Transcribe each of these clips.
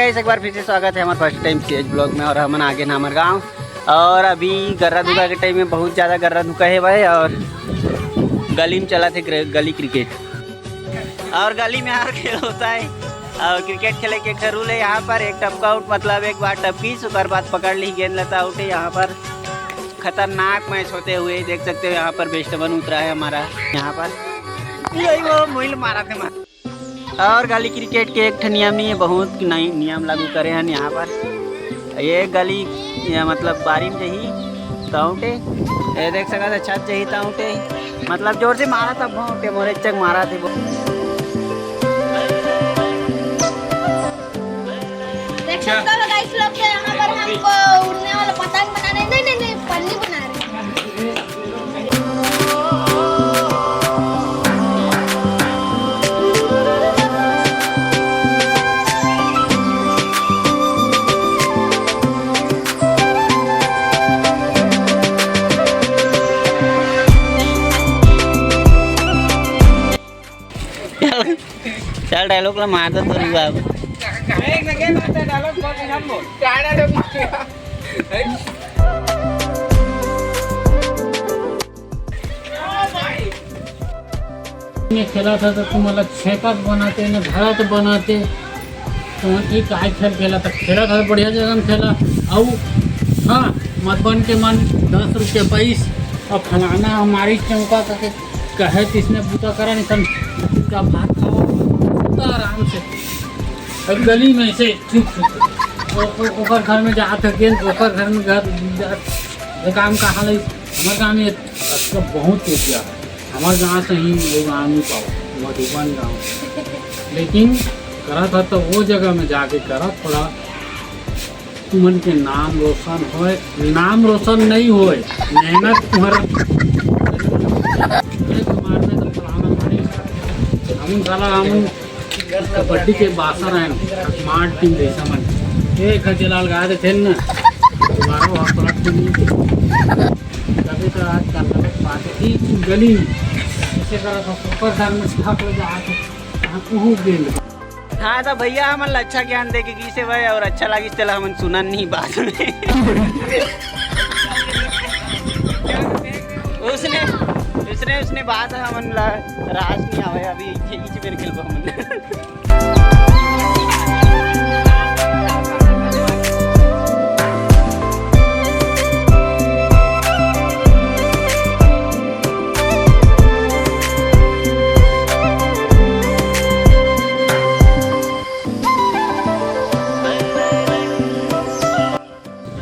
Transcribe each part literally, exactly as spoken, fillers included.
एक बार फिर से स्वागत है हमारे फर्स्ट टाइम सीएच ब्लॉग में। और हमन आगे ना हमर गाँव, और अभी गर्रा धुका के टाइम में बहुत ज़्यादा गर्रा धुका है भाई। और गली में चला थे ग्र- गली क्रिकेट, और गली में हर खेल होता है। और क्रिकेट खेले के एक रूल है यहाँ पर, एक टपका आउट, मतलब एक बार टपकी, ओकर बाद पकड़ ली गेंद ला त आउट है। यहाँ पर खतरनाक मैच होते हुए देख सकते हो। यहाँ पर बेस्टमैन उतरा है हमारा, यहाँ पर यही वो मुइल मारा थे मार। और गली क्रिकेट के एक ठन नियम नहीं है, बहुत नई नियम लागू करे हैं यहाँ पर। ये गली, ये मतलब बारी में जही त आउट है, ये देख सकत है छत जही त आउट है, मतलब जोर से मारा तब आउट है, मोरे चक मारा थे वो। देख सकते हो गाइस लोग, तो यहाँ पर हमको उड़ने वाला पतंग बनाने, नहीं नहीं नहीं, पन्नी बना रहे हैं। चल, डायलॉग ला मार दो तो रुआ अब। में खेला था तो तुम अलग छेपक बनाते, न भरत बनाते, तो एक आय खेल खेला था, खेला था बढ़िया जगह में खेला। अउ हाँ, मत बन के मन दस रुपये पैस और फलाना हमारी चौका करके कहे, तो इसने बूता करा नहीं, सब चुपचाप भात खाओ, सुता आराम से। और गली में से चुप चुप। ओ-, ओ-, ओकर घर में जात है गेंद, ओकर घर में घर जात, ये काम कहाँ लई? हमारे गाँव में अच्छा बहुत एरिया है। हमारे गाँव से ही वो गाँव नहीं पाओ, मधुबन गाँव। लेकिन करा था तो वो जगह में जाके करा थोड़ा, तुमन के नाम रोशन होए, नाम रोशन नहीं होए, मेहनत तुम्हारा। अरे, तुम्हारे में तो फलाना भारी, हम साला, हम कबड्डी के बासर हैं, स्मार्ट टीम जैसा मन। एक हजे लाल गा देथे न, तुम्हारा वहाँ पलट के नहीं। कभी तो आज कल गलत बात है। ई गली में ऐसे करा था, ऊपर घर में झाँक ले जा, आके कहाँ कहूँ गेंद। हाँ, तो भैया हमन ला अच्छा ज्ञान दे के गीस हे भाई, और अच्छा लागिस तेला हमन सुनन नहीं बाद में। उसने, उसने, उसने बात हमन ला रास नहीं आवे, अभी इच, इच बेर खेलबो हमन।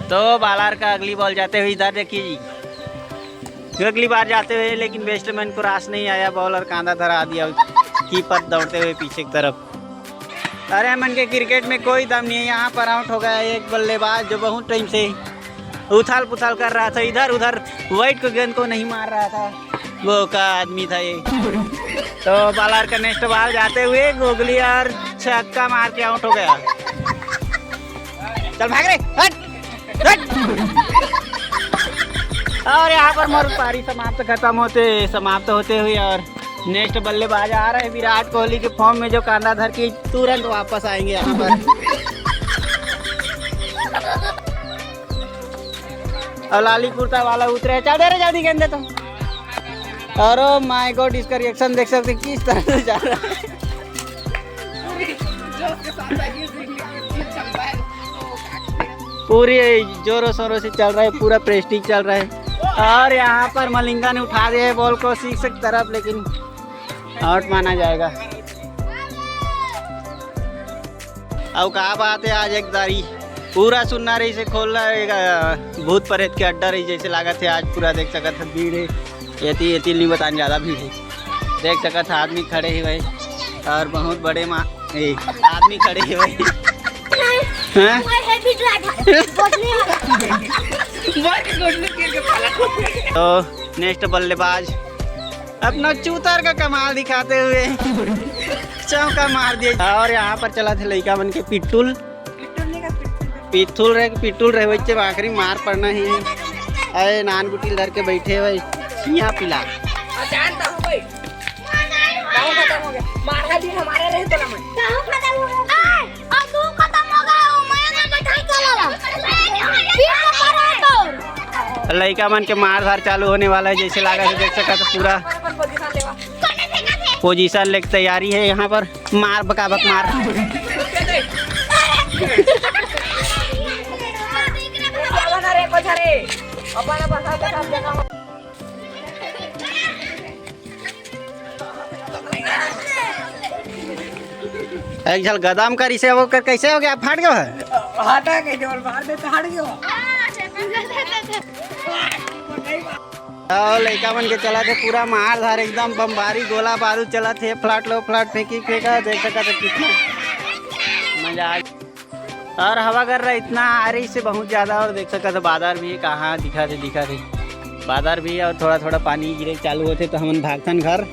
तो बालार का अगली बॉल जाते हुए इधर देखिए जी, अगली बार जाते हुए, लेकिन बैट्समैन को रास नहीं आया, बॉल और कांदा धरा दिया, कीपर दौड़ते हुए पीछे की तरफ। अरे मन के क्रिकेट में कोई दम नहीं है, यहाँ पर आउट हो गया एक बल्लेबाज जो बहुत टाइम से उथल पुथल कर रहा था, इधर उधर वाइट को गेंद को नहीं मार रहा था, वो का आदमी था ये। तो बालार का नेक्स्ट बॉल जाते हुए गोगली और छक्का मार के आउट हो गया। चल भाग रे, हट, हट। और यहाँ पर मोर पारी समाप्त खत्म होते, समाप्त होते हुए और नेक्स्ट बल्लेबाज आ रहे हैं विराट कोहली के फॉर्म में, जो कांदा धर के तुरंत वापस आएंगे यहाँ पर। और लाली कुर्ता वाला उतरे, चल दे रे जल्दी गेंद दे तो। और ओ माय गॉड, इसका रिएक्शन देख सकते हैं किस तरह से जा रहा है। पूरी जोरों शोरों से चल रहा है, पूरा प्रेस्टीज चल रहा है। और यहाँ पर मलिंगा ने उठा दिया है बॉल को सिक्स की तरफ, लेकिन आउट माना जाएगा। अउ का बात है, आज एक दारी पूरा सुन्ना रही से खोल रहा है, भूत प्रेत के अड्डा रही जैसे लागत है। आज पूरा देख सकत है भीड़ है, एती एती नहीं बतान ज्यादा भीड़ है। देख सकत है आदमी खड़े ही भाई, और बहुत बड़े मा ए, आदमी खड़े ही भाई। हैं? तो नेक्स्ट बल्लेबाज अपना चूतर का कमाल दिखाते हुए चौका मार दिया। और यहाँ पर चला थे लड़का मन के पिट्टुल, पिट्टुल रहे, पिट्टुल रहे, वही आखिरी मार पड़ना ही है। अरे नान गुटिल धर के बैठे भाई, यहाँ पिला। अचानक हो गई। गाँव खत्म हो गया। मारा भी हमारा रहे तो ना मन। गाँव खत्म हो गया। ए, और तू खत्म हो गया। लइका मन के मार धार चालू होने वाला है, जैसे लागत हे, देख सकत हे पूरा पोजीशन लेके तैयारी है यहाँ पर। मार बका बक मार। एक झल गदाम करिसे, ओकर कैसे हो गया, फाट गया है? हटा के जोर मार दे तो हट गयो। अउ लइका मन के चलत हे पूरा मार धार, एकदम बमबारी, गोला बारूद चलत हे, फ्लैट लो फ्लैट फेंकी फेंका, देख सकत हे कितना मजा आ। अउ हवा गर्रा इतना आ रहिसे बहुत ज्यादा, अउ देख सकत हे बादर भी हे, कहाँ दिखत हे, दिखत हे बादर भी हे, अउ थोड़ा थोड़ा पानी गिरे चालू होथे तो हमन भागथन घर,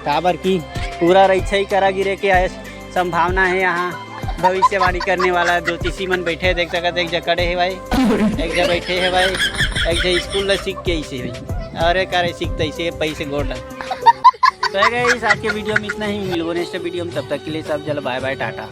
काबर कि पूरा रइछई करा गिरे के आय संभावना हे। यहाँ भविष्यवाणी करने वाला ज्योतिषी मन बैठे हे, देख सकत हे, एक जगह खड़े हे भाई, एक जगह बैठे हे भाई, एक जगह स्कूल ला सीख के अइसे भाई, अरे करे सीख तइसे पैसे गोट। तो है guys, आज के वीडियो में इतना ही, मिलबो नेक्स्ट वीडियो में, तब तक के लिए सब जल बाय बाय टाटा।